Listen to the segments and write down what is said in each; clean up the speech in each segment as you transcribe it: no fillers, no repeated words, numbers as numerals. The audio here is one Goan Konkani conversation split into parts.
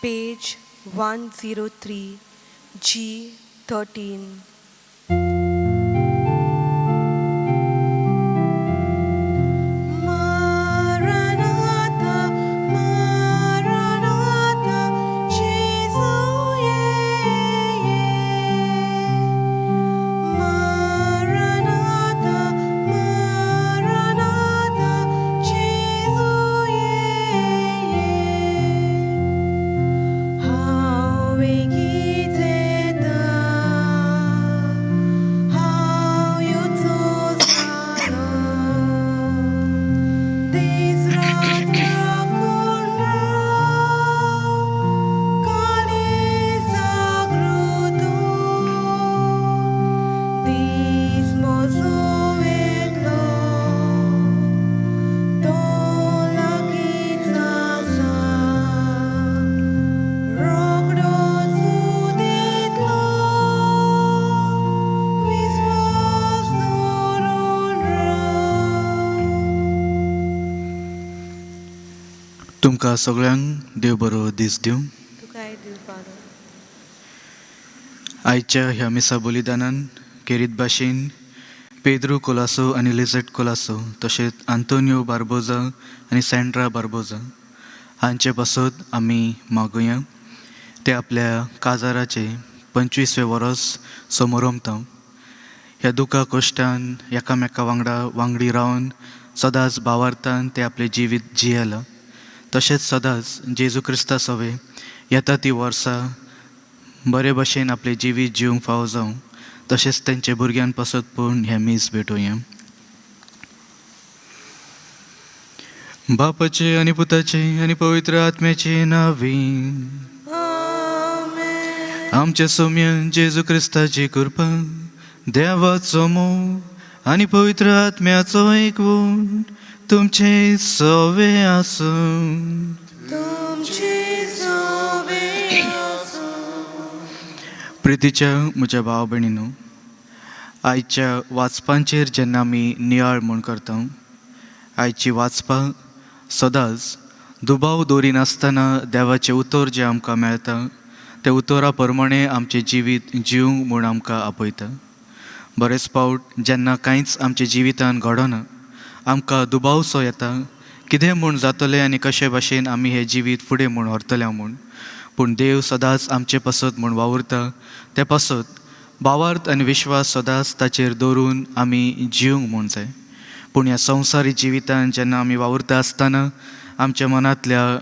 Page 103, G13. Maranatha, Maranatha, Jesu ye. Maranatha, Maranatha, Jesu ye. हांव वेगीच येता, हांव येवचो जालो, दीस रात राखून राव, काळीज जागृत दीस म्हजो येतलो, तो लागींच आसा. रोखडोच उदेतलो, विस्वास दवरून राव. तुमकां सगळ्यांक देव बरो दीस दिवं. तुकाय देव बरो. आयच्या ह्या मिसा बलिदानान केरीत भाशेन पेद्रू कोलासो आनी लिझट कोलासो तशेंच आंतोनियो बार्बोजा आनी सँड्रा बार्बोजा हांचे पासत आमी मागुया. ते आपल्या काजाराचे 25वें वर्स समोरमता. ह्या दुखा कश्टान एकामेका वांगडा वांगडी रावन सदांच भावार्थान ते आपलें जिवीत जियेलां. तशेंच सदांच जेजू क्रिस्ता सवे येता ती वर्सां बरे भशेन आपलें जिवीत जिवंक फावो जावं. तशेंच तेंचे भुरग्यां पासत पूण हें मीस भेटोवया. बापाचे आनी पुताचे आनी पवित्र आत्म्याचे नांवी. आमेन. आमच्या सोम्या जेजू क्रिस्ताची कृपा, देवाचो मोग आनी पवित्र आत्म्याचो एकवट तुमचे सवे आसूं. तुमचे सोबे आसूं. प्रितीच्या म्हज्या भाव भयणीनो, आयच्या वाचपांचेर जेन्ना आमी नियाळ म्हूण करता, आयची वाचपां सदांच दुबाव दवरिनासतना देवाचें उतर जें आमकां मेळटा त्या उतरा प्रमाणें आमचें जिवीत जिवंक म्हूण आमकां आपयता. बरेच फावट जेन्ना कांयच आमच्या जिवितान घडना, आमकां दुबावसो येता कितें म्हूण जातलें आनी कशे भाशेन आमी हें जिवीत फुडें म्हूण व्हरतले म्हूण. पूण देव सदांच आमचे पासत म्हूण वावुरता. ते पासत भावार्थ आनी विश्वास सदांच ताचेर दवरून आमी जिवंक म्हूण जाय. पूण ह्या संवसारी जिवितान जेन्ना आमी वावुरता आसतना आमच्या मनांतल्या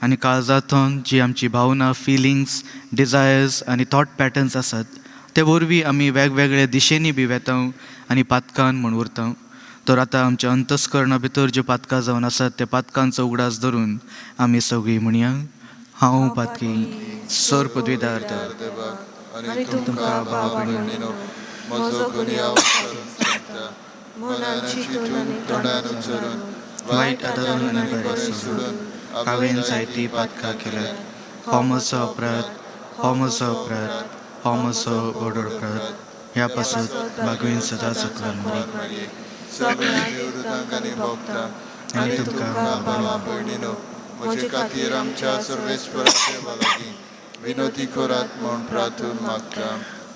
आनी काळजांतून जी आमची भावना, फिलिंग्स, डिजायर्स आनी थॉट पॅटर्न्स आसात ते वरवीं आमी वेगवेगळे दिशेंनी बी वेता आनी पातकान म्हूण उरता. तर आतां आमच्या अंतस्करणा भितर ज्यो पातकां जावन आसात त्या पातकांचो उगडास धरून आमी सगळीं म्हणया, हांव पातकी. सर पदवीदार देवाक आनी आनी तुमकां तुमकां भाव भाव भयणीनो भयणीनो म्हजो गुन्यांव विचारून सांगता. मनान मनान चिंतून चिंतून आनी तोंडान तोंडान उच्चारून उच्चारून वायट आदरान आनी बरें सोडून हांवें जायतीं पातकां केल्यात. हो म्हजो अपराध, हो म्हजो अपराध, हो म्हजो व्हड अपराध. ह्या पासत मागवीन सदां सकलान मरी सगळ्या देवदूतांक आनी भक्तांक आनी तुमकां भावा भयणीनो म्हजे खातीर आमच्या सर्वेस्परा देवा लागीं विनोती करात म्हूण प्रार्थून मागता.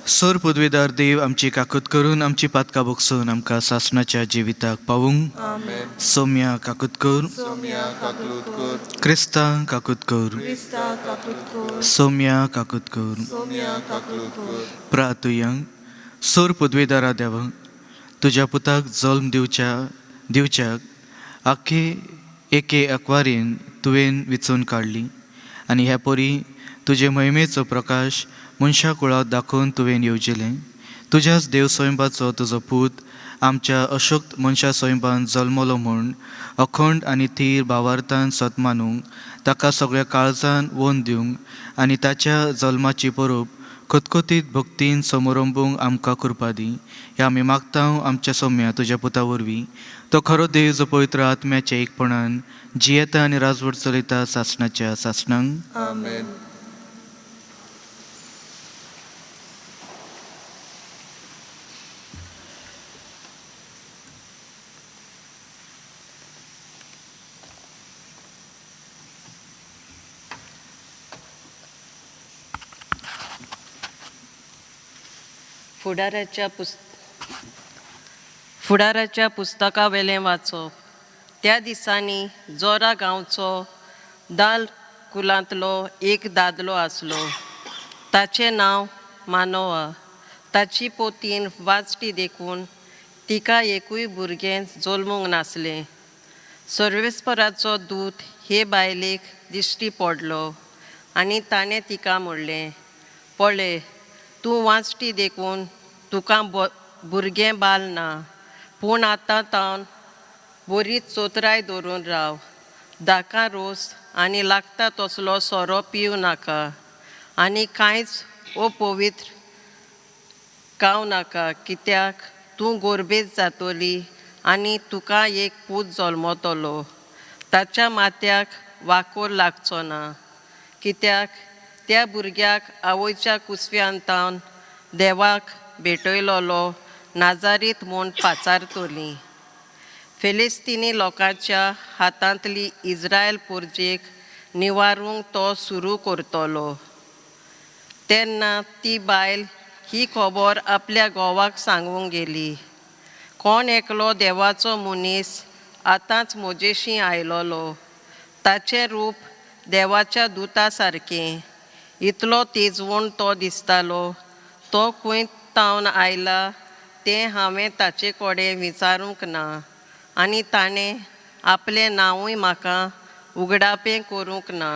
सर पदवीदार देव आमची काकूत करून आमची पातकां भोगसून आमकां सासणाच्या जिविताक पावूंक. आमेन. सोम्या काकूत कर. सोम्या काकलूत कर. क्रिस्ता काकूत कर. क्रिस्ता काकूत कर. सोम्या काकूत कर. सोम्या काकलूत कर. प्रातुया. सोर पदवेदारा देवा, तुज्या पुताक जल्म दिवच्याक आख्खे एके अकवारेन तुवें विचून काडली आनी ह्या परी तुजे महिमेचो प्रकाश मनशा कुळाक दाखोवन तुवें येवजिलें. तुज्याच देव स्वयंबाचो तुजो पूत आमच्या अशक्त मनशा स्वयंबान जल्मलो म्हूण अखंड आनी थीर भावार्थान सत मानूंक, ताका सगळ्या काळजान वोन दिवंक आनी ताच्या जल्माची परब खतखतीत भक्तीन समरंबूंक आमकां कृपा दी. हें आमी मागता आमच्या सोम्या तुज्या पुता वरवीं, तो खरो देव जो पवित्र आत्म्याच्या एकपणान जियेता आनी राजवट चलयता सासणाच्या सासणांक. आमेन. फुडाराच्या पुस फुडाराच्या पुस्तकावेलें वाचप. त्या दिसांनी जोरा गांवचो दाल कुलांतलो एक दादलो आसलो. ताचें नांव मानोवा. ताची पोतीन वाचटी देखून तिका एकूय भुरगें जल्मूंक नासलें. सर्वेस्पराचो दूत हे बायलेक दिश्टी पडलो आनी ताणें तिका म्हणलें, पळय, तूं वाचटी देखून तुका भुरगें बाल ना, पूण आतां तावन बरीच चोतराय दवरून राव. दाका रोस आनी लागता तसलो सोरो पिवं नाका आनी कांयच अपवित्र खावं नाका, कित्याक तूं गोरबेज जातली आनी तुका एक पूत जल्मतलो. ताच्या माथ्याक वाकोर लागचो ना, कित्याक त्या भुरग्याक आवयच्या कुसव्यान तावन देवाक भेटयलोलो नाजारीत म्हूण पाचारतली. फिलिस्तीनी लोकांच्या हातांतली इस्रायल पुर्जेक निवारूंक तो सुरू करतलो. तेन्ना ती बायल ही खबर आपल्या घोवाक सांगूंक गेली. कोण एकलो देवाचो मनीस आतांच म्हजेशी आयलोलो. ताचें रूप देवाच्या दुता सारकें, इतलो तेजवण तो दिसतालो. तो खंय तावन आयला तें हांवें ताचे कडेन विचारूंक ना आनी ताणें आपलें नांवूय म्हाका उगडापें करूंक ना.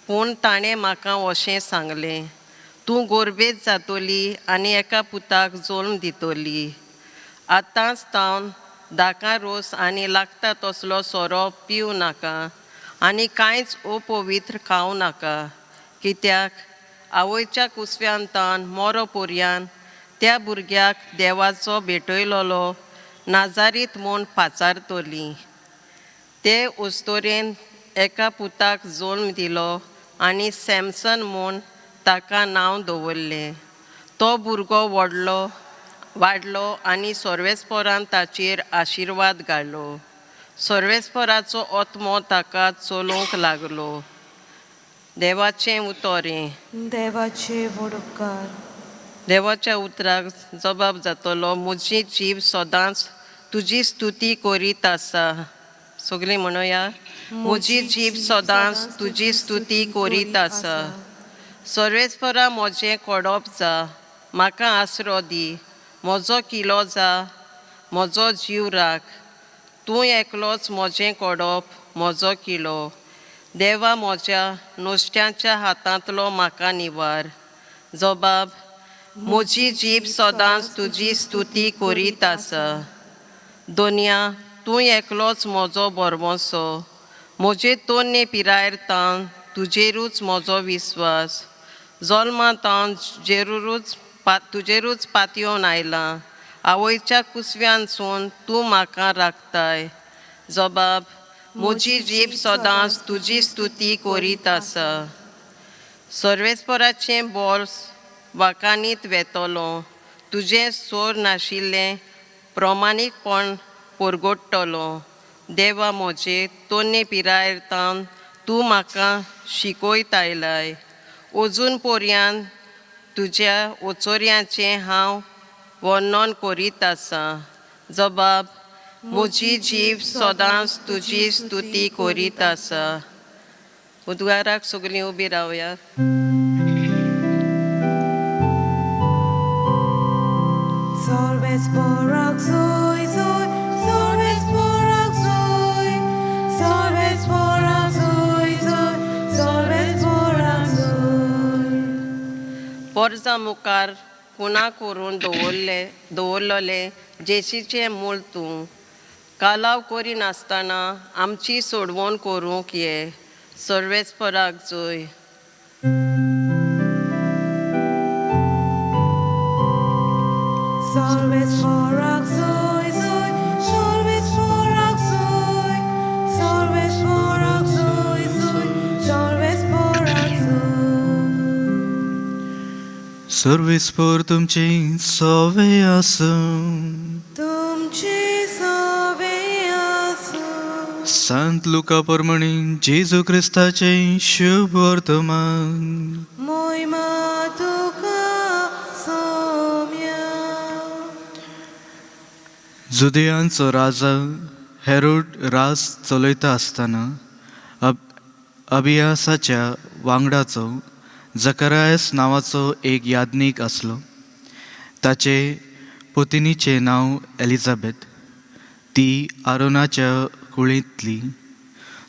पूण ताणें म्हाका अशें सांगलें, तूं गोरबेज जातली आनी एका पुताक जल्म दितली. आतांच तावन दाका रोस आनी लागता तसलो सोरो पिवं नाका आनी कांयच अपवित्र खावं नाका, कित्याक आवयच्या कुसव्यान तावन मोरो पोरयान त्या भुरग्याक देवाचो भेटयलोलो नाजारीत म्हूण पाचारतली. ते उस्तोरेन एका पुताक जल्म दिलो आनी सॅमसन म्हूण ताका नांव दवरलें. तो भुरगो व्हडलो वाडलो आनी सर्वेस्परान ताचेर आशिर्वाद घालो. सर्वेस्पराचो आत्मो ताका चलोवंक लागलो. देवाचें उतर हें. देवाचे व्हड उपकार. देवाच्या उतराक जबाब जातलो. म्हजी जीव सदांच तुजी स्तुती करीत आसा. सगळीं म्हणुया. म्हजी जीब सदांच तुजी स्तुती करीत आसा. सर्वेस्परा म्हजें कोडप जा, म्हाका आसरो दी. म्हजो किलो जा, म्हजो जीव राख. तूं एकलोच म्हजें कोडप, म्हजो किलो. देवा म्हज्या नुस्त्यांच्या हातांतलो म्हाका निवार. जबाब. म्हजी जीब सदांच तुजी स्तुती करीत आसा. दोनया, तूं एकलोच म्हजो भरवंसो. म्हजे तोन्ने पिरायेर तावन तुजेरूच म्हजो विस्वास. जल्मा तावन जेरूच तुजेरूच पातयेवन आयलां. आवयच्या कुसव्यानसून तूं म्हाका राखताय. जबाब. म्हजी जीब सदांच तुजी स्तुती करीत आसा. सर्वेस्पराचें बोर्स वाकानीत वेतलो. तुजें सोर नाशिल्लें प्रमाणीकपण परगट्टलो. देवा म्हजे तोन्ने पिरायेर तावन तूं म्हाका शिकयत आयलाय. अजून पर्यान तुज्या ओचोऱ्यांचें हांव वर्णन करीत आसा. जबाब. म्हजी जीब सदांच तुजी स्तुती करीत आसा. उद्गाराक सगळीं उबी रावया. सर्वेस्पराक जोय जोय, सर्वेस्पराक जोय, सर्वेस्पराक जोय जोय, सर्वेस्पराक जोय. पोरजा मुखार कुणा करून दवरले दवरलेले जेशीचें मूळ तूं कालाव करिनासतना आमची सोडवण करूंक ये. सर्वेस्पराक जोय. सर्वेस्पराक जोय जोय, सर्वेस्पराक जोय, सर्वेस्पराक जोय जोय, सर्वेस्पराक जोय. सर्वेस्पर तुमचे सवे आसूं. तुमचे सवे आसूं. संत लुका प्रमाणे जेजू क्रिस्ताचे शुभ वर्तमान. मोहिमा तुका सोम्या. जुदेयांचो राजा हेरोड राज चलयता आसतना अबियासाच्या वांगडाचो जकरायस नांवाचो एक याज्ञीक आसलो. ताचे पुतनीचें नांव एलिजाबेथ. ती आरोनाच्या कुळींतली.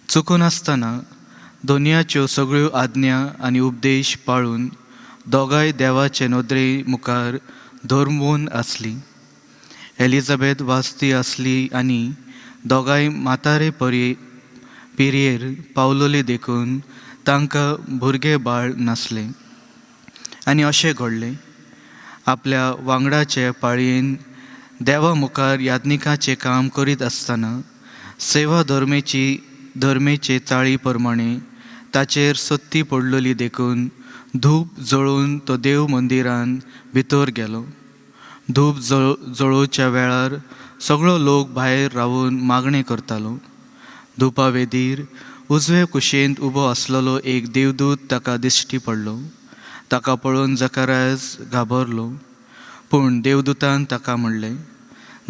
चुकून आसतना दोनयाच्यो सगळ्यो आज्ञा आनी उपदेश पाळून दोगांय देवाचे नदरे मुखार धर्मवून आसलीं. एलिजाबेथ वाजती आसली आनी दोगांय म्हातारे पिरयेर पावलोली देखून तांकां भुरगें बाळ नासलें. आनी अशें घडलें, आपल्या वांगडाचे पाळयेन देवा मुखार याज्ञिकाचें काम करीत आसतना सेवा धर्मेचे चाळी प्रमाणे ताचेर सत्ती पडलोली देखून धूप जळोवन तो देव मंदिरान भितर गेलो. धूप जळोवच्या वेळार सगळो लोक भायर रावून मागणें करतालो. धुपावेदीर उजवे कुशेंत उबो आसलेलो एक देवदूत ताका दिश्टी पडलो. ताका पळोवन जकरायस घाबरलो. पूण देवदूतान ताका म्हणलें,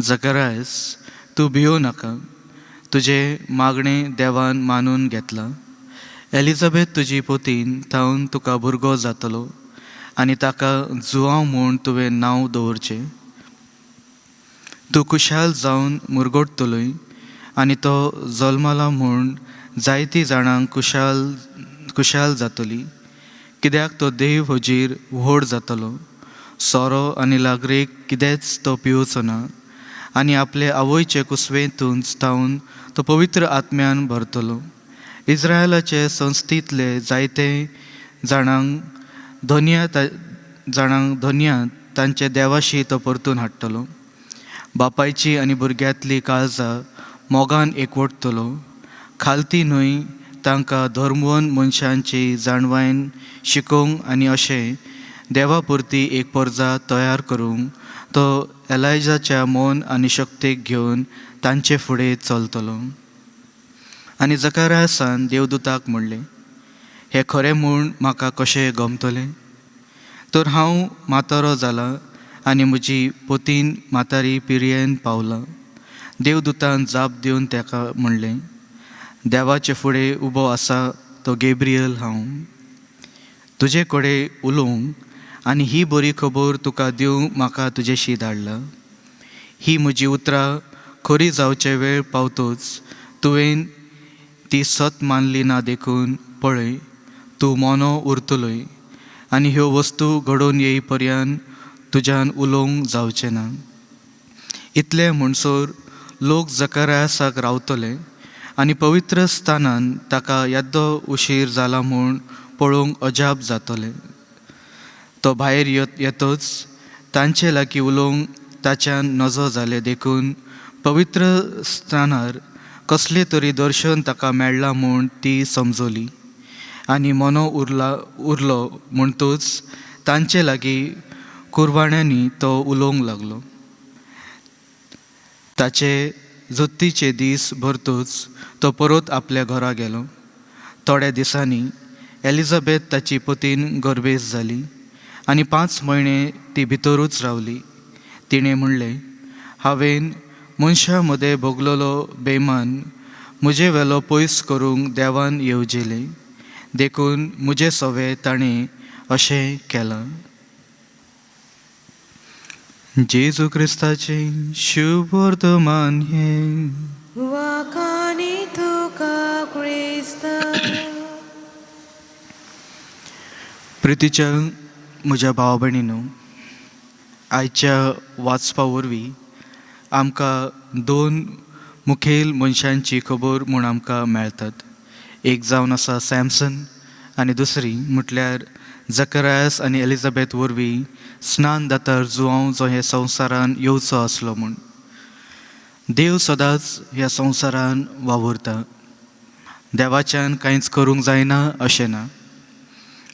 जकरायस, तूं भियो नाका. तुजें मागणें देवान मानून घेतलां. एलिजाबेथ तुजी पोतीन थावन तुका भुरगो जातलो आनी ताका जुआंव म्हूण तुवें नांव दवरचें. तूं खुशाल जावन मुरगोटतलोय आनी तो जल्मला म्हूण जायतीं जाणांक खुशाल जातली, कित्याक तो देव हुजीर व्हड जातलो. सोरो आनी लागरेक कितेंच तो पिवचो ना आनी आपले आवयचे कुसवेंतून थावन तो पवित्र आत्म्यान भरतलो. इस्रायलाचे संस्थेंतले जायते जाणांक धन्या तांचे देवाशी तो परतून हाडटलो. बापायची आनी भुरग्यांतली काळजां मोगान एकवटतलो. खालती न्हय तांकां धर्मवन मनशांची जाणवायन शिकोवंक आनी अशें देवा पुरती एक परजा तयार करूंक तो एलायजाच्या मन आनी शक्तेक घेवन तांचे फुडें चलतलो. आनी जकारासान देवदूताक म्हणलें, हें खरें म्हूण म्हाका कशें गमतलें? तर हांव म्हातारो जाला आनी म्हजी पोतीन म्हातारी पिरयेन पावला. देवदूतान जाप दिवन ताका म्हणलें, देवाचे फुडें उबो आसा तो गेब्रियल हांव. तुजे कडेन उलोवंक आनी ही बरी खबर तुका दिवंक म्हाका तुजेशी धाडला. ही म्हजी उतरां खरी जावचे वेळ पावतोच तुवें ती सत मानली ना देखून पळय, तूं मोनो उरतलोय आनी ह्यो वस्तू घडोवन येई पर्यंत तुज्यान उलोवंक जावचें ना. इतलें म्हणसर लोक जकरायासाक रावतले आनी पवित्र स्थानान ताका येद्दो उशीर जाला म्हूण पळोवंक अजाप जातलें. तो भायर येतोच तांचे लागीं उलोवंक ताच्यान नजो जालें देखून पवित्र स्थानार कसलें तरी दर्शन ताका मेळ्ळां म्हूण ती समजली आनी मोनो उरलो म्हणटूच तांचे लागीं कुरवाण्यांनी तो उलोवंक लागलो. ताचे जोत्तीचे दीस भरतूच तो परत आपल्या घरा गेलो. थोड्या दिसांनी एलिजाबेथ ताची पतीन गर्भेस्त जाली आनी 5 म्हयने ती भितरूच रावली. तिणें म्हणलें, हांवें मनशां मदें भोगलेलो बेमान म्हजे वेलो पयस करूंक देवान येवजिलें, देखून म्हजें सवें ताणें अशें केलां. जेजू क्रिस्ताचें शुभवर्तमान हें. वाखाणी तुका क्रिस्ता. प्रितीच्या म्हज्या भाव भयणीनो, आयच्या वाचपा वरवीं आमकां 2 मुखेल मनशांची खबर म्हूण आमकां मेळटात. एक जावन आसा सॅमसन आनी दुसरी म्हटल्यार जकरायस आनी एलिजाबेथ वरवीं स्नान दातार जुआंव जो हे संवसारान येवचो आसलो म्हूण. देव सदांच ह्या संवसारान वावुरता. देवाच्यान कांयच करूंक जायना अशें ना,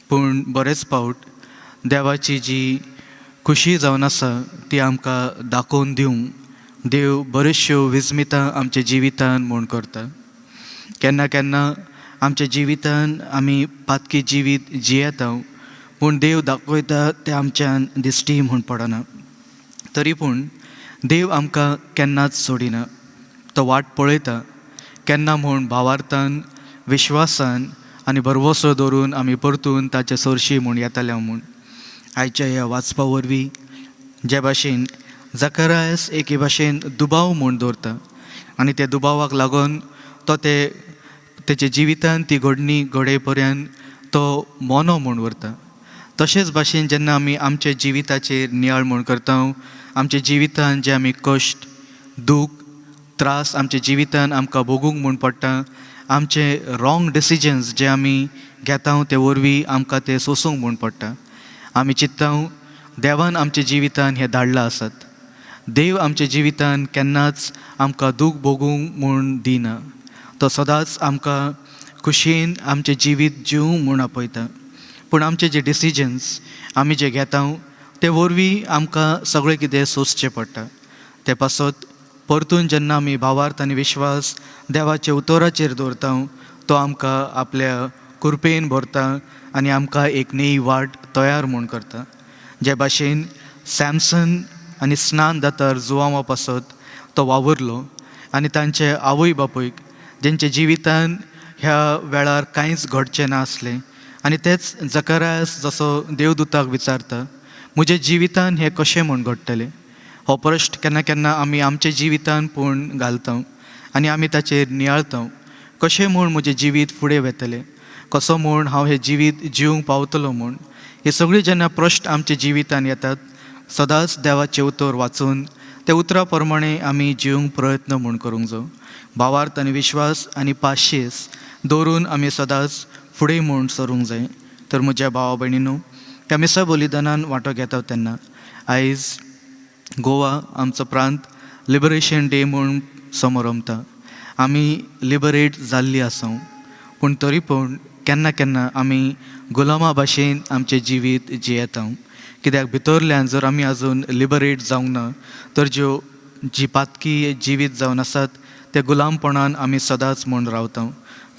पूण बरेच फावट देवाची जी खुशी जावन आसा ती आमकां दाखोवन दिवंक देव बऱ्योचश्यो विस्मितां आमच्या जिवितान म्हूण करता. केन्ना केन्ना आमच्या जिवितान आमी पातकी जिवीत जियेता, पूण देव दाखयता तें आमच्यान दिश्टी म्हूण पडना. तरी पूण देव आमकां केन्नाच सोडिना, तो वाट पळयता केन्ना म्हूण भावार्थान, विश्वासान आनी भरवसो दवरून आमी परतून ताचे सरशी म्हूण येतले म्हूण. आयच्या ह्या वाचपा वरवीं जे भाशेन जकरायस एके भाशेन दुबाव म्हूण दवरता आनी त्या दुबावाक लागून तो ते तेच्या जिवितान ती घडणी घडये पर्यंत तो मोनो म्हूण उरता. तशेंच भाशेन जेन्ना आमी आमच्या जिविताचेर नियाळ म्हूण करता, आमच्या जिवितान जे आमी कश्ट, दूख, त्रास आमच्या जिवितान आमकां भोगूंक म्हूण पडटा, आमचे रॉंग डिसिजन्स जे आमी घेता ते वरवीं आमकां ते सोंसूंक म्हूण पडटा. आमी चित्ता देवान आमच्या जिवितान हें धाडलां आसत, देव आमच्या जिवितान केन्नाच आमकां दूख भोगूंक म्हूण दिना, तो सदांच आमकां खुशयेन आमचें जिवीत जिवूंक म्हूण आपयता. पूण आमचे जे डिसिजन्स आमी जे घेता ते वरवीं आमकां सगळें कितें सोंसचें पडटा. ते पासत परतून जेन्ना आमी भावार्थ आनी विश्वास देवाच्या उतराचेर दवरता, तो आमकां आपल्या कृपेन भरता आनी आमकां एक नवी वाट तयार म्हूण करता. जे भाशेन सॅमसन आनी स्नान दातार जुवांवा पासत तो वावुरलो आनी तांचे आवय बापूयक जेंच्या जिवितान ह्या वेळार कांयच घडचें नासलें, आनी तेच जकरायस जसो देवदूताक विचारता, म्हज्या जिवितान हें कशें म्हूण घडटलें? हो प्रश्न केन्ना केन्ना आमी आमच्या जिवितान पूण घालता आनी आमी ताचेर नियाळता, कशें म्हूण म्हजें जिवीत फुडें वेतलें, कसो म्हूण हांव हें जिवीत जिवंक पावतलो म्हूण. हे सगळे जेन्ना प्रश्न आमच्या जिवितान येतात, सदांच देवाचें उतर वाचून त्या उतरा प्रमाणे आमी जिवंक प्रयत्न म्हूण करूंक जाय. भावार्थ आनी विश्वास आनी पाशेस दवरून आमी सदांच फुडें म्हूण सरूंक जाय. तर म्हज्या भावा भयणीनो, त्या मिसा बलिदानान वांटो घेता तेन्ना आयज गोवा आमचो प्रांत लिबरेशन डे म्हूण समरंभता. आमी लिबरेट जाल्ली आसा, पूण तरी पूण केन्ना केन्ना आमी गुलामा भाशेन आमचें जिवीत जियेता. कित्याक भितरल्यान जर आमी आजून लिबरेट जावंक ना तर ज्यो जी पातकी जिवीत जावन आसात त्या गुलामपणान आमी सदांच म्हूण रावता.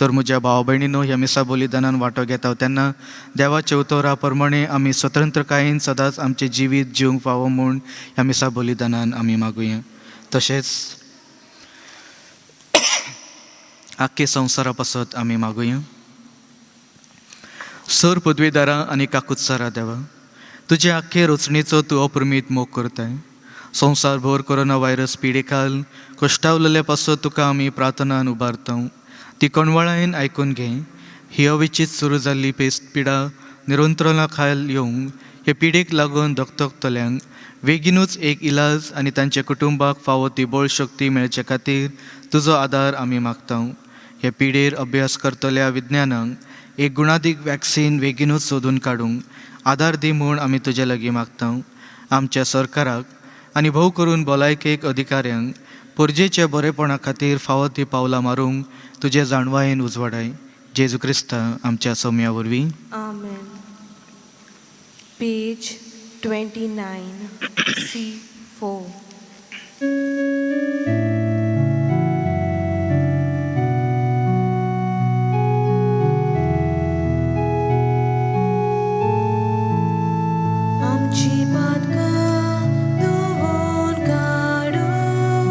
तर म्हज्या भाव भयणीनो, ह्या मिसा बलिदानान वांटो घेता तेन्ना देवाच्या उतरा प्रमाणे आमी स्वतंत्रकायेन सदांच आमचें जिवीत जिवंक फावो म्हूण ह्या मिसा बलिदानान आमी मागुया. तशेंच आख्खे संवसारा पासत आमी मागुया. सर पदवेदारा आनी काकुत्सरा देवा, तुजे आख्खे रचणेचो तूं अप्रमीत मोग करताय. संवसारभर कोरोना व्हायरस पिडेखाल कश्टावलेल्या पासत तुका आमी प्रार्थनान उबारता, ती कणवळायेन आयकून घे. ही अविचीत सुरू जाल्ली पेस्ट पिडा निरंतरणा खाल येवंक हे पिडेक लागून धकधकतल्यांक बेगीनूच एक इलाज आनी तांच्या कुटुंबाक फावो ती बळशक्ती मेळचे खातीर तुजो आदार आमी मागता. हे पिडेर अभ्यास करतल्या विज्ञानांक एक गुणादीक वॅक्सीन बेगीनूच सोदून काडूंक आदार दी म्हूण आमी तुजे लागीं मागता. आमच्या सरकाराक आनी भोव करून भलायकेक अधिकाऱ्यांक परजेच्या बरेपणा खातीर फावो ती पावलां मारूंक तुजे जाणवायेन उजवाडाय. जेजू क्रिस्ता आमच्या सोम्या वरवीं. आमेन. Page 29, C4. आमची पातकां धुवन काडून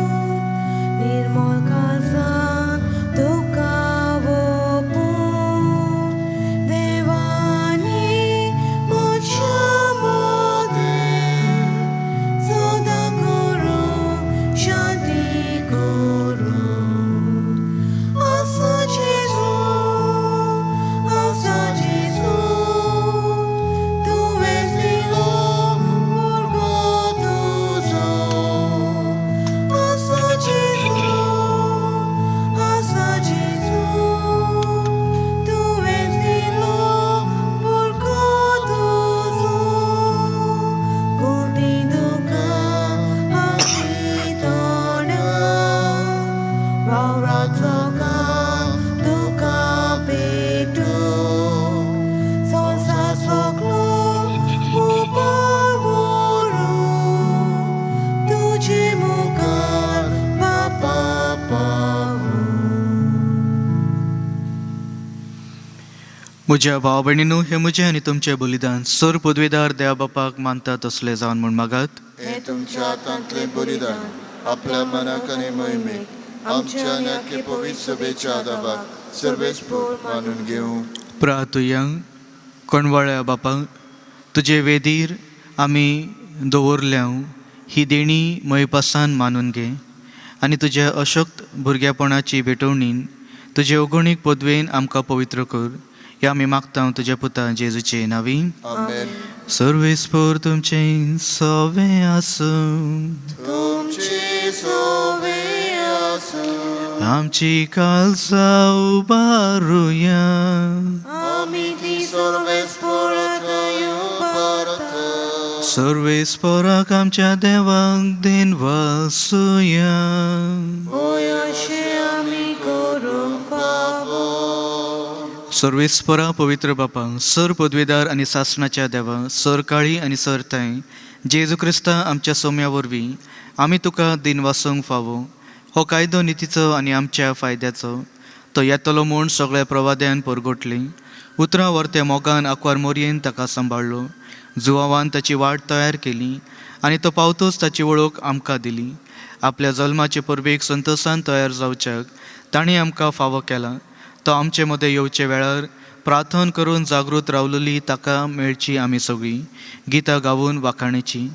निर्मळ काळजान तुका ओंपून देवानी म्हज्या मदें सदां करूं शांती करूं. आसा जेजू, आसा जेजू, तुवें दिलो भुरगो तुजो. आसा जेजू, आसा जेजू, तुवें दिलो भुरगो तुजो. कोटी दुकां हांव तोंडा वावराचो काम तुका पेटूं संवसार सगळो उपार व्हरूं तुजे मुखार बापा पावूं. म्हज्या भाव भयणीनू, हें म्हजें आनी तुमचें बलिदान सर पदवेदार देवा बापाक मानता तसलें जावन म्हूण मागात. हें तुमच्या हातांतलें बलिदान आपल्या मनाक आनी मोहिमेक आमच्या आनी आख्खे पवित्र सभेच्या आदाबाक सर्वेस्पोर मानून घेवं. प्रातुया. कोणवाळ्या बापा, तुजे वेदीर आमी दवरल्या ही देणी मयपासान मानून घे आनी तुज्या अशक्त भुरगेपणाची भेटवणीन तुजे अगणीक पदवेन आमकां पवित्र कर. ह्या आमी मागता तुज्या पुता जेजूचे नांवी. आमेन. सर्वेस्पोर तुमचें सवें आसूं. तुमची सोवे आसूं. आमची कालसा उबारुया. आमी ती सर्वेस्पोराक उबारता. सर्वेस्पोराक आमच्या देवाक then वासुया. होय, अशें आमी करूंक फावो. सर्वेस्परा पवित्र बापा, सर पदवेदार आनी सासणाच्या देवा, सर काळी आनी सर ताई जेजू क्रिस्ता आमच्या सोम्या वरवीं आमी तुका दिन वासूंक फावो. हो कायदो नितीचो आनी आमच्या फायद्याचो. तो येतलो म्हूण सगळ्या प्रवाद्यान परगटली उतरां व्हरत्या मोगान आंकवार मोरयेन ताका सांबाळ्ळो. जुवावान ताची वाट तयार केली आनी तो पावतोच ताची वळख आमकां दिली. आपल्या जल्माचे परबेक संतोसान तयार जावच्याक ताणें आमकां फावो केला. तो आमचे मदें येवचे वेळार प्रार्थना करून जागृत रावलेली ताका मेळची आमी सगळीं गितां गावून वाखाणेची.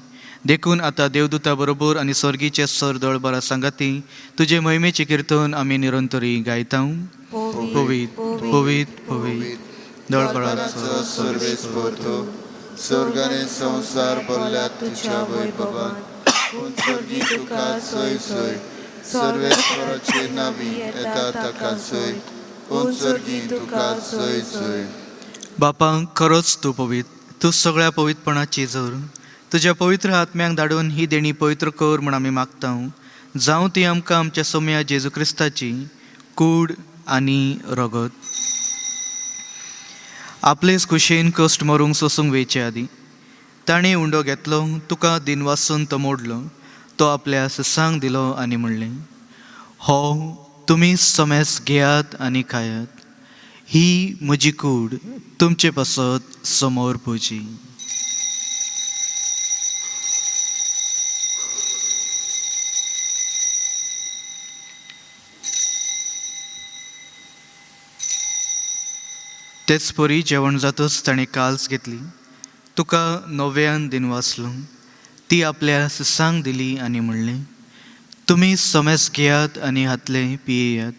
देखून आतां देवदूता बरोबर आनी स्वर्गीचे सर दळबरा सांगाती तुजे मोहिमेचें किर्तन आमी निरंतरी गायता. पवीत पवीत पवीत दळबराचो सर्वेस्पोर तूं, स्वर्गाने संवसार भरल्यात तुज्या वैभवान. पूण स्वर्गी तुका सोय सोय, सर्वेस्पराचे नावी येता ताका सोय, पूण स्वर्गी तुका सोय सोय. बापा, खरोच तूं पवीत, तूं सगळ्या पवित्रपणाची जर. तुज्या पवित्र आत्म्यांक धाडून ही देणी पवित्र कर म्हूण आमी मागता. जावं ती आमकां आमच्या सोम्या जेजू क्रिस्ताची कूड आनी रगत. आपलेच कुशेन कश्ट मरूंक सोसूंक वेचे आदीं ताणें उंडो घेतलो, तुका दिनवासून तो मोडलो, तो आपल्या ससांक दिलो आनी म्हणलें, हो तुमी समेस घेयात आनी खायात. ही म्हजी कूड तुमचे पासत समोर पुजी. तेच परी जेवण जातच ताणें काल्स घेतली, तुका नव्यान दिनवासलो, ती आपल्या ससांक दिली आनी म्हणलें, तुमी समेस घेयात आनी हातले पियेयात.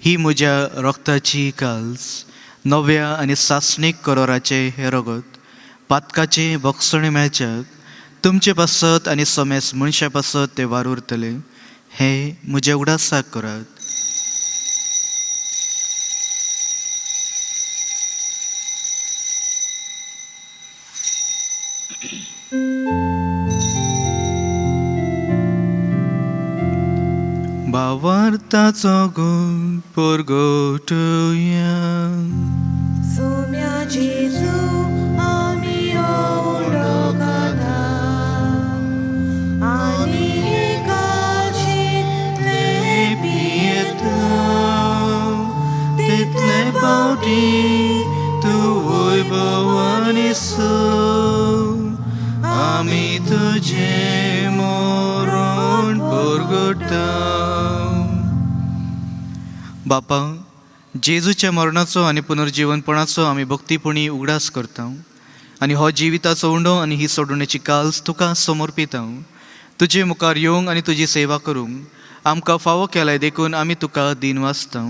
ही म्हज्या रक्ताची काल्स, नव्या आनी सासणीक करोराचें हें रगत पातकाचें भोगसणें मेळच्याक तुमचे पासत आनी समेस मनशा पासत तें वार उरतलें. हें म्हज्या उगडासाक करात. भावार्थाचो गुण परगटुया. सोम्या जेजू, आमी हो उंडो खाता आनी हे कालशींतलें पियेता. तितले पावटी तूं वैभवानी आमी तुजें मरण परगटा. बापा, जेजूच्या मरणाचो आनी पुनर्जीवनपणाचो आमी भक्तीपणी उगडास करता आनी हो जिविताचो उंडो आनी ही सोडवणेची काल्स तुका समर्पिता. तुजे मुखार येवंक आनी तुजी सेवा करूंक आमकां फावो केलाय, देखून आमी तुका दीन वाचता.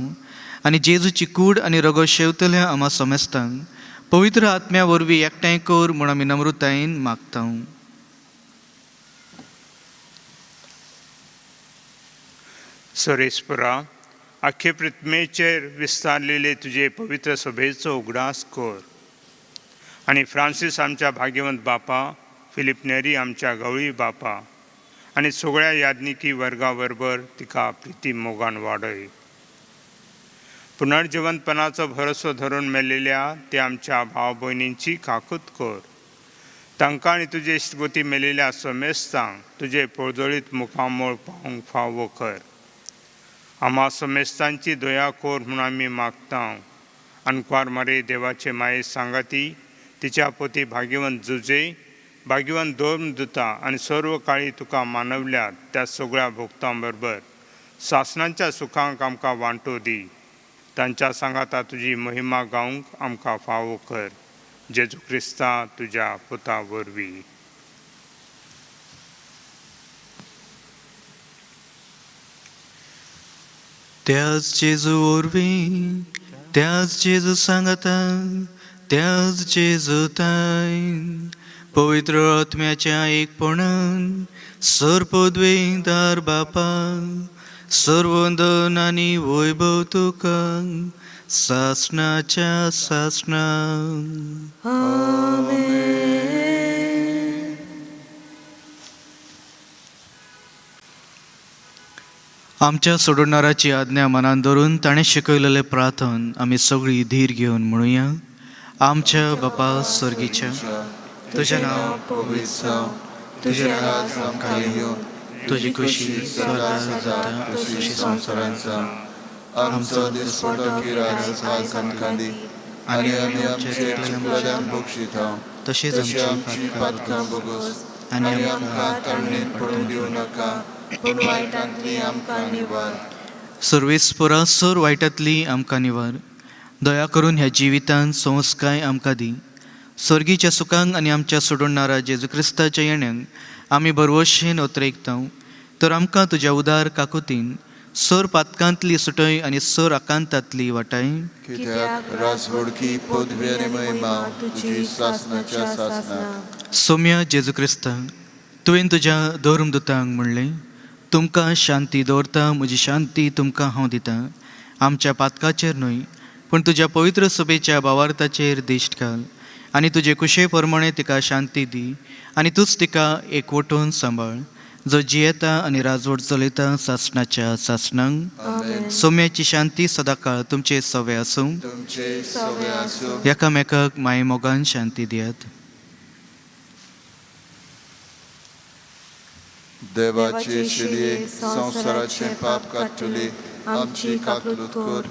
आनी जेजूची कूड आनी रगत शेवतल्या आमा समेस्तांक पवित्र आत्म्या वरवीं एकठांय कर म्हूण आमी नम्रतायेन मागता. सरेस्परा, आख्खे पृथ्वेचेर विस्तारलेले तुजे पवित्र सभेचो उगडास कर आनी फ्रांसीस आमच्या भाग्यवंत बापा, फिलीप नेरी आमच्या गवळी बापा आनी सगळ्या याज्ञिकी वर्गा बरोबर तिका प्रिती मोगान वाडय. पुनर्जिवंतपणाचो भरोसो धरून मेलेल्या ते आमच्या भाव भयणींची काकूत कर. तांकां आनी तुजे इश्टगोती मेलेल्या समेस्तांक तुजे पोळजळीत मुखामळ पावूंक फावो कर. आमा समेस्तांची दया कोर म्हूण आमी मागता. आनक्वार मारे देवाचे माये सांगाती, तिच्या पोती भाग्यवंत जुजे भाग्यवंत धर्म आनी सर्व काळी तुका मानवल्यात त्या सगळ्या भोक्तां बरोबर सासणाच्या सुखांक आमकां वांटो दी. तांच्या सांगाता तुजी महिमा गावंक आमकां फावो कर, जेजू क्रिस्ता तुज्या पुता वरवीं. त्याच जेजू वरवीं, त्याच जेजू सांगाता, त्याच जेजू ताईन, पवित्र आत्म्याच्या एकपणान, सर्पद्वेदार बापा, सर्वंदन आनी वैभव तुका सासणाच्या सासणा. आमेन. आमच्या सोडणाराची आज्ञा मनान धरून ताणें शिकयलेलें प्रार्थन आमी सगळीं धीर घेवन म्हणुया. आमच्या बापा सर्गीच्या, तुजें नांव पवित्र जावं, तुजें राज आमकां येवं, तुजी खुशी स्वर्गात जाता तशी संवसारांत जावं. आमचो दिसपटो किरास आज आमकां दी, आनी आमी आमचे चुकलेल्यांक बक्षिता तशेंच तशी आमची आमची पातकां भोगोस, आनी आनी आमकां ताळणेंत पडूंक दिवं नाका, पूण वायटांतली आमकां निवार. सर्वेस्परा सर वायटांतली आमकां निवार. दया करून ह्या जिवितांत संस्काय आमकां दी. सर्गीच्या सुखांक आनी आमच्या सोडणारा जेजू क्रिस्ताच्या येण्यांक आमी भरवशेन ओतरेकता. तर आमकां तुज्या उदार काकुतीन सर पातकांतली सुटय आनी सर आकांतांतली वाटाय. कित्याक राजवडकी पदवी आनी महिमा तुजी सासणाच्या सासणाक. सोम्या जेजू क्रिस्ता, तुवें तुज्या धर्मदुतांक म्हणलें, तुमकां शांती दवरता, म्हजी शांती तुमकां हांव दितां. आमच्या पातकाचेर न्हय, पूण तुज्या पवित्र सभेच्या भावार्थाचेर दिश्ट घाल आनी तुजे कुशे प्रमाणे तिका शांती दी, आनी तूंच तिका एकवटून सांबाळ, जो जियेता आनी राजवट चलयता सासणाच्या सासणांक. आमेन. सोम्याची शांती सदांकाळ तुमचे सवे आसूं. तुमचे सवे आसूं. एकामेकाक मायेमोगान शांती दियात. देवाचे शिलये संवसाराचे पाप काडटली, आमची काकलूत कर.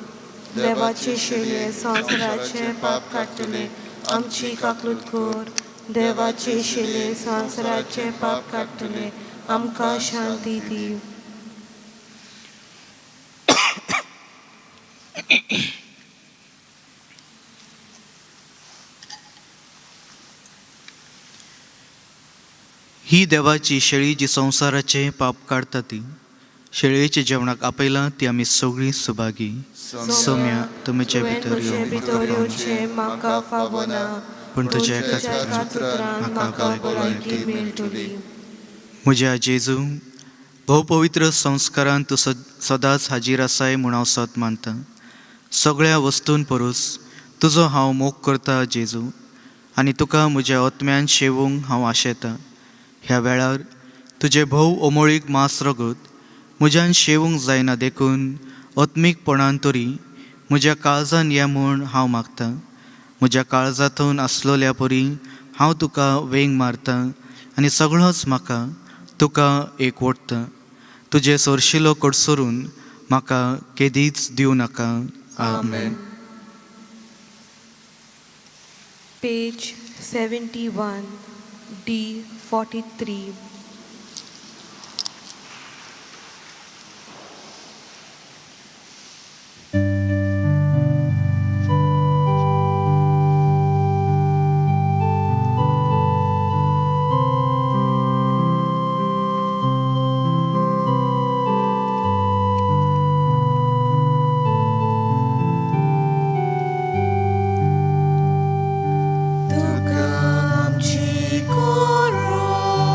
देवाचे शिलये संवसाराचे पाप काडटले, आमची काकलूत कर. देवाचे शिलये संवसाराचे पाप काडटले, आमकां शांती दी. ही देवाची शेळी जी संवसाराचे पाप काडटा ती शेळयेच्या जेवणाक आपयला ती आमी सगळीं सुभागी. सोम्या, तुमचे तुवें भितर म्हजे येवंक भितर येवचें म्हाका फावना, पूण तुज्या तुज्या एकाच एकाच उतरान म्हाका भलायकी मेळटली. म्हज्या जेजू, भोवपवित्र संस्कारान तूं सदांच हाजीर आसाय म्हूण हांव सत मानतां. सगळ्या वस्तून परस तुजो हांव मोग करता जेजू, आनी तुका म्हज्या आत्म्यान शेवूंक हांव आशेतां. ह्या वेळार तुजें भोव अमोळीक मांस रगत म्हज्यान शेवूंक जायना, देखून आत्मीकपणान तरी म्हज्या काळजान ये म्हूण हांव मागतां. म्हज्या काळजांतून आसलोल्या परी हांव तुका वेंग मारतां आनी सगळोच म्हाका तुका एक ओडटा. तुजें सोरशिलो कडसरून म्हाका केदीच दिवं नाका. आमेन. Page 71, D 43. तुका आमची कोरोस,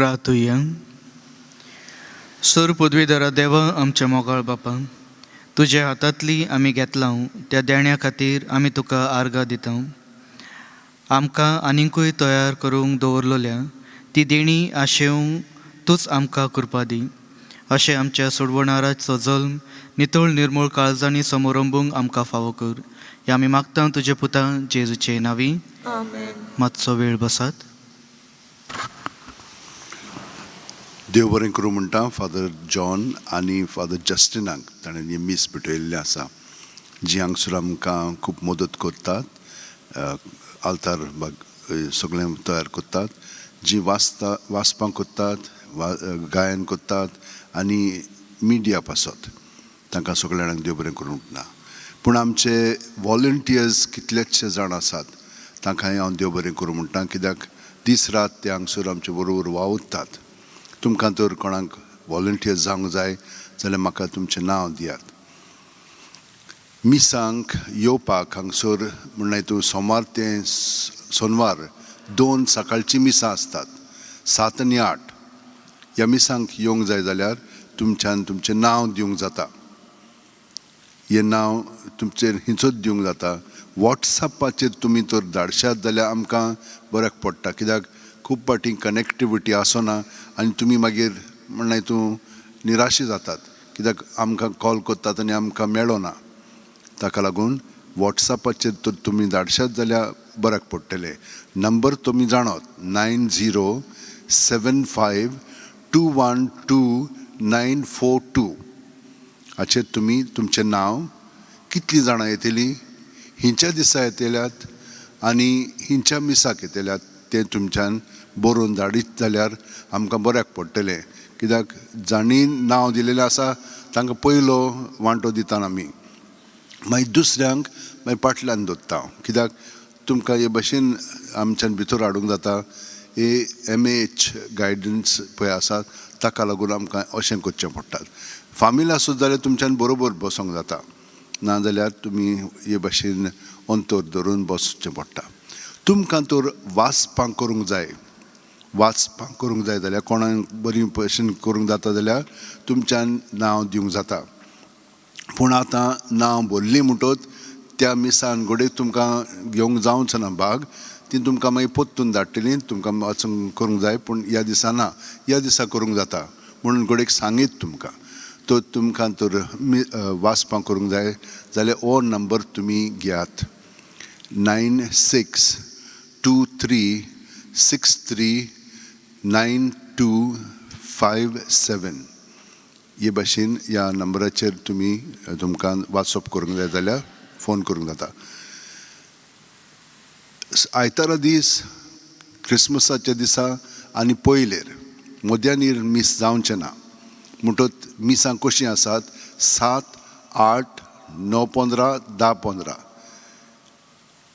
प्रार्थुया. सर पदवीधरा देवा, आमच्या मोगाळ बापा, तुज्या हातांतली आमी घेतला त्या देण्या खातीर आमी तुका आर्गां दिता. आमकां आनिकूय तयार करूंक दवरलेल्या ती देणी आशेवंक तूंच आमकां कृपा दी. अशें आमच्या सोडवणाराचो जल्म नितळ निर्मूळ काळजांनी समरंबूंक आमकां फावो कर. हे आमी मागता तुजे पुता जेजूचे नांवी. आमेन. मातसो वेळ बसात. देव बरें करूं म्हणटा फादर जॉन आनी फादर जस्टिनाक, ताणें ही मीस भेटयल्लें आसा, जी हांगसर आमकां खूब मदत करतात, आल्तार बाग सगळें तयार करतात, जी वाचता वाचपां करतात वा गायन करतात आनी मिडिया पासत तांकां सगळ्या जाणांक देव बरें करूंक ना. पूण आमचे वॉलंटियर्स कितलेशे जाण आसात, तांकांय हांव देव बरें करूं म्हणटा, कित्याक दीस रात ते हांगसर आमचे बरोबर वावुरतात. तुमकां तर कोणाक वॉलंटियर जावंक जाय जाल्यार म्हाका तुमचें नांव दियात. मिसांक येवपाक हांगसर म्हणल्यार तूं सोमार ते सोनवार 2 सकाळचीं मिसां आसतात, 7 आनी 8. ह्या मिसांक येवंक जाय जाल्यार तुमच्यान तुमचें नांव दिवंक जाता. हें नांव तुमचेर हिंचोच दिवंक जाता. वॉट्सॅपाचेर तुमी तर धाडशात जाल्यार आमकां बऱ्याक पडटा, कित्याक खूब फावटी कनेक्टिविटी आसना आनी तुमी मागीर म्हणल्यार तूं निराशी जातात, कित्याक आमकां कॉल करतात आनी आमकां मेळना. ताका लागून वॉट्सॅपाचेर तर तुमी धाडशात जाल्यार बऱ्याक पडटलें. नंबर तुमी जाणत, 9075212942. हाचेर तुमी तुमचें नांव, कितलीं जाणां येतलीं, हिंच्या दिसा येतल्यात आनी हिंच्या मिसाक येतल्यात तें तुमच्यान बरोवन धाडीत जाल्यार आमकां बऱ्याक पडटलें, कित्याक जांणी नांव दिलेलें आसा तांकां पयलो वांटो दिता आमी, मागीर दुसऱ्यांक मागीर पाटल्यान दवरता हांव, कित्याक तुमकां हे भशेन आमच्यान भितर हाडूंक जाता. हे MAH guidance पळय आसा, ताका लागून आमकां अशें करचें पडटा. फामील आसत जाल्यार तुमच्यान बरोबर बसोंक जाता, नाजाल्यार तुमी हे भशेन अंतर धरून बसचें पडटा. तुमकां तर वाचपां करूंक जाय, वाचपां करूंक जाय जाल्यार कोणाक बरी भशेन करूंक जाता जाल्यार तुमच्यान नांव दिवंक जाता. पूण आतां नांव भरलीं म्हणटच त्या मिसान घडये तुमकां घेवंक जावचो ना भाग, ती तुमकां मागीर परतून धाडटलीं, तुमकां वचूंक करूंक जाय पूण ह्या दिसा ना, ह्या दिसा करूंक जाता म्हणून घडयेक सांगीत तुमकां. तर तुमकां तर वाचपां करूंक जाय जाल्यार हो नंबर तुमी घेयात, 9623639257. हे भाशेन ह्या नंबराचेर तुमी तुमकां वाचप करूंक जाय जाल्यार फोन करूंक जाता. आयतारा दीस क्रिसमसाच्या दिसा आनी पयलेर मध्यानीर मीस जावचें ना, म्हणटच मिसां कशीं आसात, 7, 8, 9, 15, 10, 15.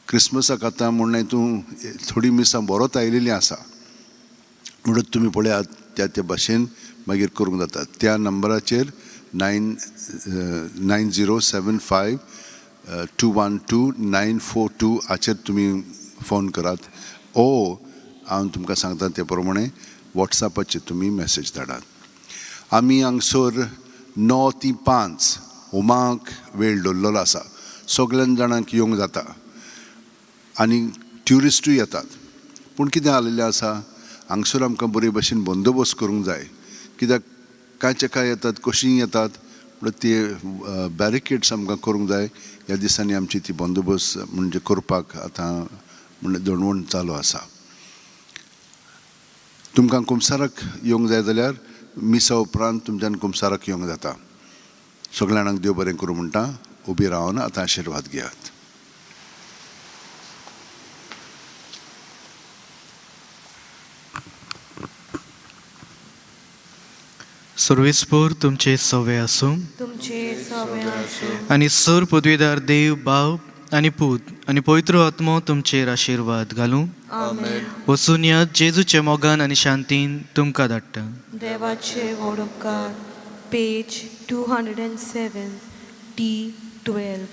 क्रिसमसाक आतां म्हणलें तूं थोडीं मिसां बरोत आयिल्लीं आसा, म्हणटच तुमी पळयात त्या त्या भाशेन मागीर करूंक जाता. त्या नंबराचेर 9075212942 हाचेर तुमी फोन करात, ओ हांव तुमकां सांगता ते प्रमाणे वॉट्सॅपाचेर तुमी मॅसेज धाडात. आमी हांगसर 9 ते 5 होमाक वेळ दवरलेलो आसा, सगळ्या जाणांक येवंक जाता आनी ट्युरिस्टूय येतात. पूण कितें जालेलें आसा, हांगसर आमकां बरे भशेन बंदोबस्त करूंक जाय, कित्याक कांयचे कांय येतात कशीं येतात, म्हणल्यार ते बॅरिकेड्स आमकां करूंक जाय. ह्या दिसांनी आमची ती बंदोबस्त म्हणजे करपाक आतां म्हणजे दणवण चालू आसा. तुमकां कुमसाराक येवंक जाय जाल्यार मिसा उपरांत तुमच्यान कुमसाराक येवंक जाता. सगळ्या जाणांक देव बरें करूं म्हणटा. उबी रावन आतां आशिर्वाद घेयात. सर्वेस्पोर तुमचे सवे आसूं, तुमचे सवे आसूं. आनी सर पदवीदार देव बाप आनी पूत आनी पवित्र आत्मो तुमचेर आशिर्वाद घालूं. आमेन. वचून यात, जेजूच्या मोगान आनी शांतीन तुमकां धाडटा. देवाचे व्हड उपकार. Page 207, D12.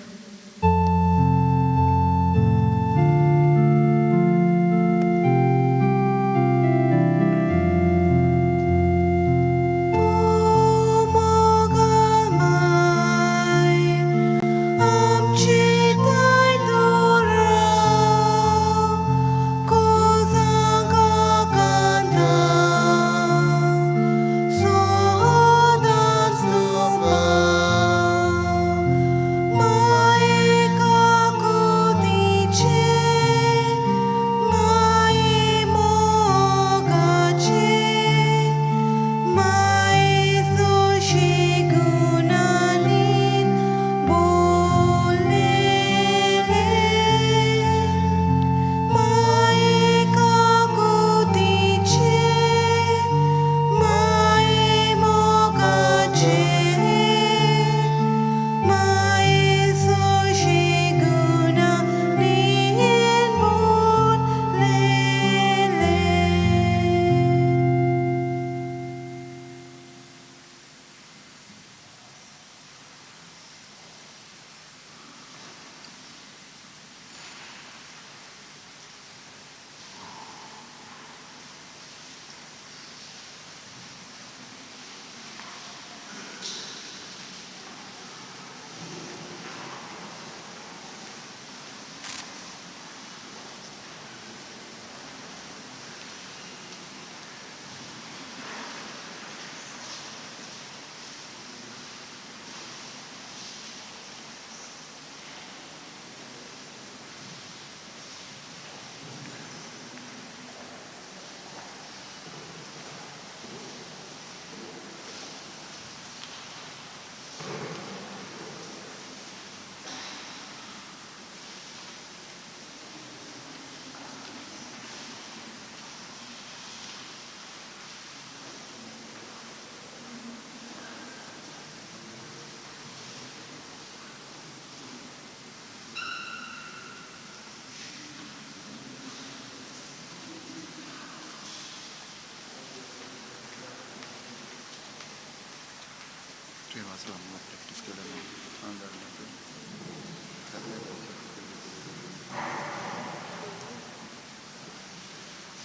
तुवें वाचलां, प्रॅक्टीस केल्या.